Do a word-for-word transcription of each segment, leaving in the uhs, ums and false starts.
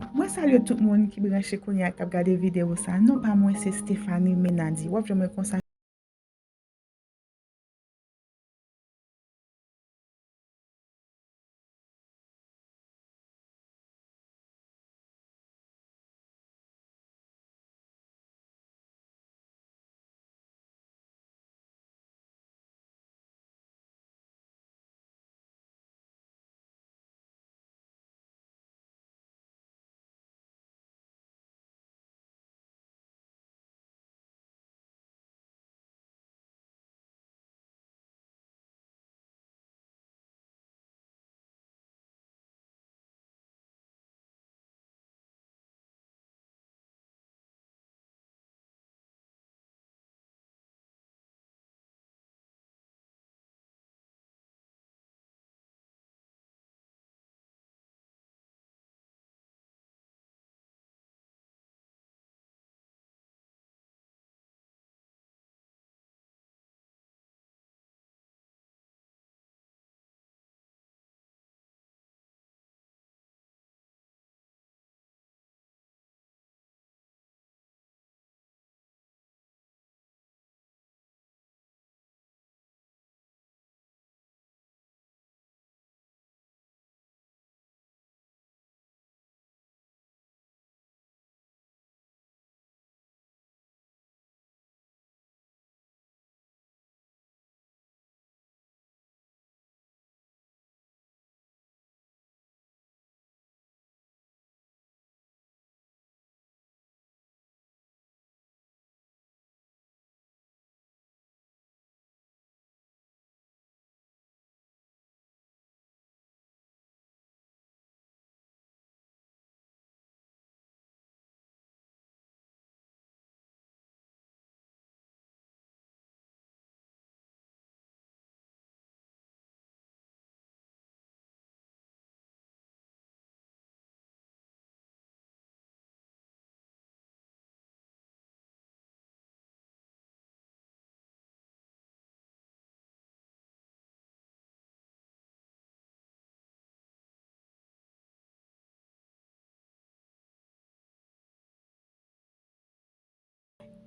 Mwen salye tout moun ki branche kounye a k ap gade videyo sa. Non pa mwen se Stephanie Menady. W ap jwenn mwen konsa.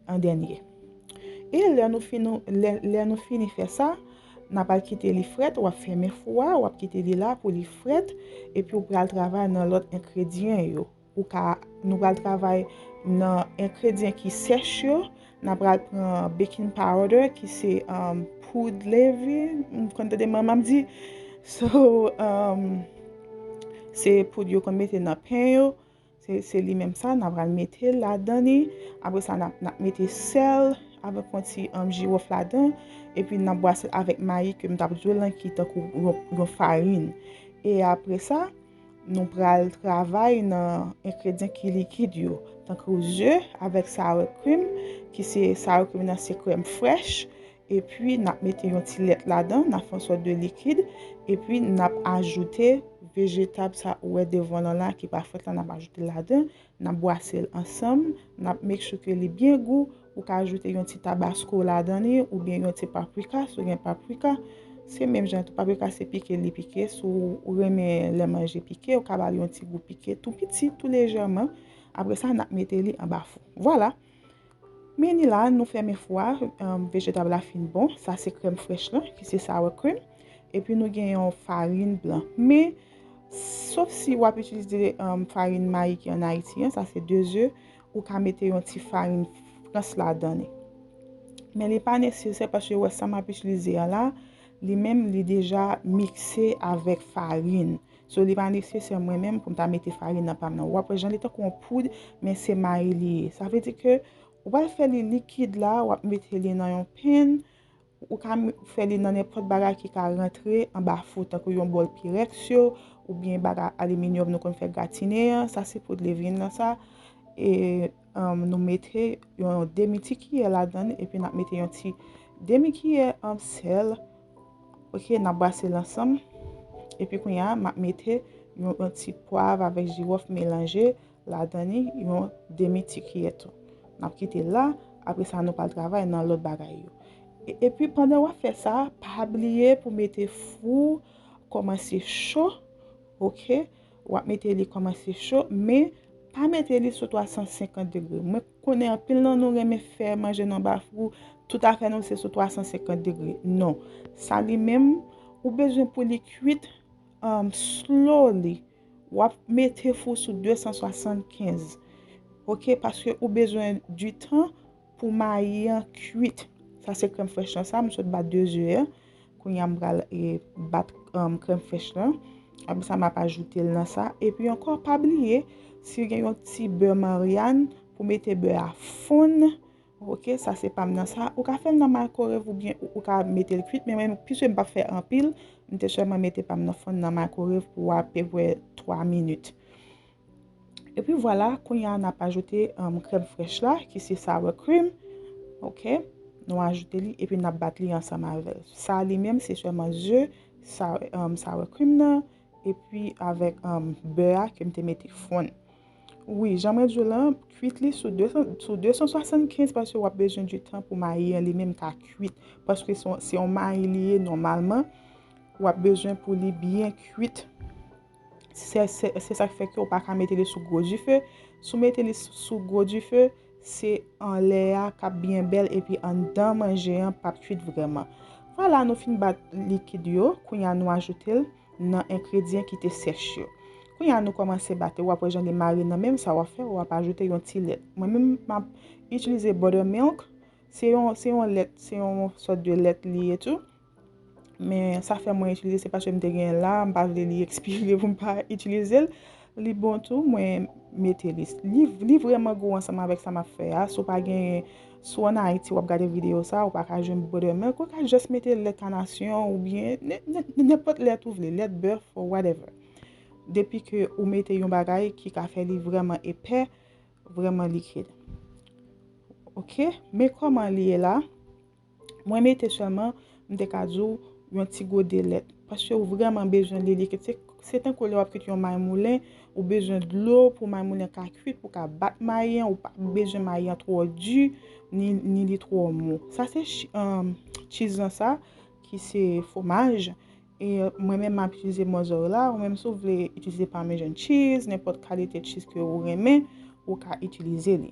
An dènye. E lè nou fini, lè, lè nou fini fè sa, n ap al kite li frèt, w ap fèmen fou a, w ap kite li la pou li frèt, epi w pral travay nan lòt engredyan yo. Ou ka, nou pral travay nan engredyan ki sèch yo, n ap pral pran baking powder, ki se, um, poud leve, m konn tande manman m di. So, um, se poud yo konn mete nan pen yo. Se, se li menm sa, n ap pral mete l ladan li. Apre sa, n ap, n ap mete sèl avèk yon ti, um, jiwòf ladan. Epi n ap bwase l avèk mayi ke m t ap di w lan ki tankou yon, yon farin. E apre sa, nou pral travay nan engredyan ki likid yo, tankou ze avèk sour cream, ki se sour cream nan se krèm frèch. Epi, n ap mete yon ti lèt ladan, n ap fè yon sòt de likid, epi n ap ajoute vejetab sa ou wè devan lan la ki pa frèt la, n ap ajoute ladan, n ap bwase l ansanm, n ap make sure ke li byen gou, ou ka ajoute yon ti tabasko ladan li, oubyen yon ti paprika, si w gen paprika, se menm jan tou, paprika se pike li pike, si w renmen lè manje pike, ou ka ba l yon ti gou pike tou piti, tou lejèman, apre sa, n ap mete li anba fou. Vwala. Men ni la, nou fèmen fou a, um, vejetab la fin bon. Sa se krèm frèch lan, ki se sour cream. Epi nou gen yon farin blan. Men, sof si w ap itilize, um, farin mayi ki ann Ayiti an, sa se de ze, ou ka mete yon ti farin frans ladan li. Men li pa nesesè paske wè sa m ap itilize an la, li menm li deja mikse avèk farin. So, li pa nesesè mwen menm pou m ta mete farin nan pa m nan. W ap wè jan li tankou yon poud, men se mayi li ye. Sa vle di ke ou pral fè li likid la, w ap mete li nan yon pen, ou ka m-, fè li nan nenpòt bagay ki ka rantre anba fou, tankou yon bòl pirèks yo, oubyen bagay aliminyòm nou konn fè gratine an, sa se poud levin lan sa. E, um, nou mete yon demi ti kiyè ladan l, epi n ap mete yon ti demi kiyè, um, sèl. Ok, n ap brase l ansanm. Epi kounye a, m ap mete yon, yon ti pwav avèk jiwòf melanje ladan li, yon demi ti kiyè tou. N ap kite l la, apre sa nou pral travay nan lòt bagay yo. E, epi pandan w ap fè sa, pa bliye pou mete fou kòmanse cho, ok? W ap mete li kòmanse cho, men pa mete li sou twa san senkant degre. Mwen konnen anpil nan nou renmen fè manje nan anba fou, tout afè nou se sou twa san senkant degre. Non. Sa li menm, ou bezwen pou li kwit, um, slowly. W ap mete fou sou de san swasannkenz. Oke, paske ou bezwen du tan pou mayi an kwit. Sa se krèm frèch lan sa, m sot bat de ze a. Kounye a m pral, e, bat, um, krèm frèch lan. Apre sa, m ap ajoute l nan sa. Epi ankò, pa bliye, si w gen yon ti bè maryann, pou mete bè a fonn. Oke, sa se pa m nan sa. Ou ka fè l nan microwave oubyen ou, ou ka mete l kwit, men mwen, piske m p ap fè anpil, m te sèlman mete pa m nan fonn nan microwave pou apeprè twa minit. Epi vwala, kounye a n ap ajoute, um, krèm frèch la, ki se sour cream. Oke, nou ajoute li, epi n ap bat li ansanm avè l. Sa li menm, se sèlman ze, sa, um, sour cream nan, epi avèk, um, bè a ke m te mete fonn. Wi, jan mwen di w lan, kwit li sou de san, sou de san swasannkenz, paske w ap bezwen du tan pou mayi an li menm ka kwit. Paske se yon, se yon mayi li ye nòmalman, w ap bezwen pou li byen kwit. Se, se, se sa k fè ke w pa ka mete li sou gwo dife. Si w mete li sou, sou gwo dife, se anlè a k ap byen bèl epi anndan manje an p ap kwit vrèman. Vwala, nou fin bat likid yo. Kounye a nou ajoute l nan engredyan ki te sèch yo. Kounye a nou kòmanse bat yo. W ap wè jan li mare nan men m, sa w ap fè, w ap ajoute yon ti lèt. Mwen menm, m ap itilize buttermilk. Se yon, se yon lèt, se yon sòt de lèt li ye tou. Men sa fè mwen itilize, se paske m te gen l la, m pa vle li ekspire pou m pa itilize l. Li bon tou, mwen mete li. Li, li vrèman gou ansanm avèk sa m ap fè a. Si w pa gen, si w ann Ayiti, w ap gade videyo sa, ou pa ka jwenn buttermilk, ou ka just mete lèt kanasyon oubyen nen-, nen-, nenpòt lèt ou vle, lèt bèf or whatever. Depi ke ou mete yon bagay ki ka fè li vrèman epè, vrèman likid. Oke, men kòman li ye la. Mwen mete sèlman, m te ka di w, yon ti gode lèt. Paske ou vrèman bezwen li likid. Se, se tankou lè w ap kwit yon may moulen, ou bezwen dlo pou may moulen ka kwit, pou ka bat mayi an, ou pa bezwen mayi an twò di, ni, ni li twò mou. Sa se chi-, um, cheese lan sa, ki se fwomaj. E mwen menm m ap itilize mozzarella, ou menm si w vle itilize parmesan cheese, nenpòt kalite cheese ke ou renmen, ou ka itilize li.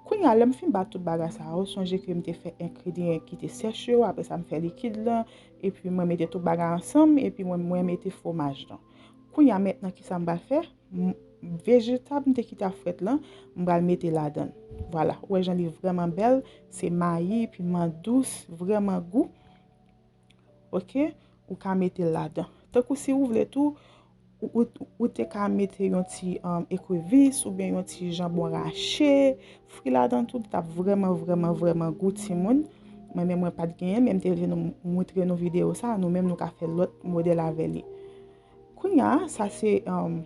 Kounye a, lè m fin bat tout bagay sa yo, sonje ke m te fè engredyan ki te sèch yo, apre sa m fè likid lan, epi mwen mete tout bagay ansanm, epi mwen, mwen mete fwomaj lan. Kounye a, mentnan, kisa m pral fè? M, vejetab m te kite ap frèt lan, m pral mete ladan l. Vwala, ou wè jan li vrèman bèl, se mayi, piman dous, vrèman gou. Oke, ou ka mete l ladan. Tankou si ou vle tou, ou, ou, ou te ka mete yon ti, um, ekrevis oubyen yon ti janbon rache, fri ladan tou, li t ap vrèman, vrèman, vrèman gou timoun. Mwen menm mwen pa t genyen, men m te vle nou moutre nou videyo sa, nou menm nou ka fè lòt modèl avè li. Kounye a, sa se, um,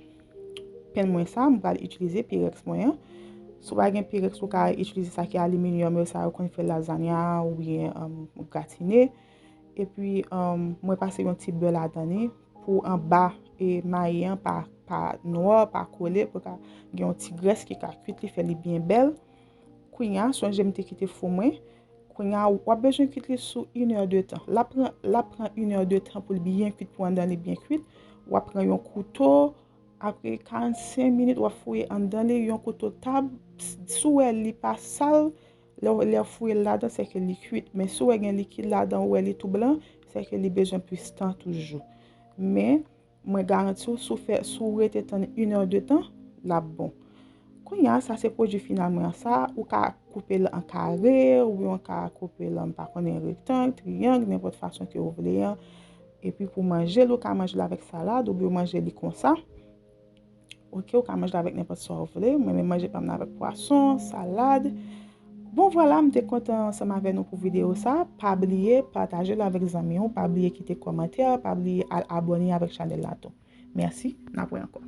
pen mwen sa, m pral itilize Pyrex mwen an. Si w pa gen Pyrex, ou ka itilize sa ki aliminyòm yo, sa yo konn fè lazanya oubyen, um, gratine. Epi, um, mwen pase yon ti bè ladan li pou anba, e, mayi an pa, pa nwa, pa kole, pou ka gen yon ti grès ki ka kwit li, fè li byen bèl. Kounye a, sonje m te kite fou mwen. Kounye a, w ap bezwen kwit li sou inè de tan. L ap pran, l ap pran inè de tan pou l byen kwit, pou anndan li byen kwit. W ap pran yon kouto, apre karannsenk minit, w ap fouye anndan li, yon kouto tab. Si w wè li pa sal, lè w, lè w fouye l ladan, sèke li kwit. Men si w wè gen likid ladan, ou wè li tou blan, sèke li bezwen plis tan toujou. Men, mwen garanti w, si w fè, si w rete tann inè de tan, l ap bon. Kounye a, sa se pwodui final mwen an. Sa, ou ka koupe l an kare, oubyen ou ka koupe l an, m pa konnen, rektang, triyang, nenpòt fason ke w vle an. Epi pou manje l, ou ka manje l avèk salad, oubyen w manje li konsa. Oke, ou ka manje l avèk nenpòt sa w vle. Mwen menm manje pa m nan avèk pwason, salad. Bon, vwala, m te kontan ansanm avè nou pou videyo sa. Pa bliye pataje l avèk zanmi w, pa bliye kite kòmantè, pa bliye al abòne avèk chanèl la tou. Mèsi, n ap wè ankò.